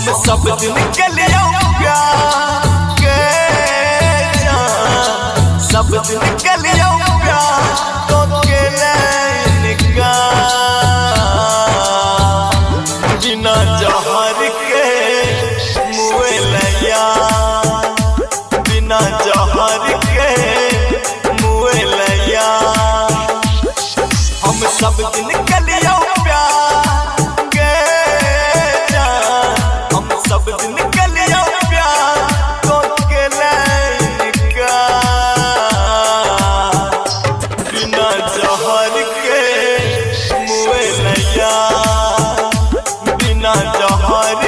हम सब दिन के लिए प्यार के जान, सब दिन के लिए प्यार तो के लेनिका, बिना जहर के मुए लैया, बिना जहर के मुए लैया। हम सब दिन के लिए प्यार के जान, हम सब दिन के लिए प्यार तो के लेनिका, बिना जहर के मुए लैया, बिना जहर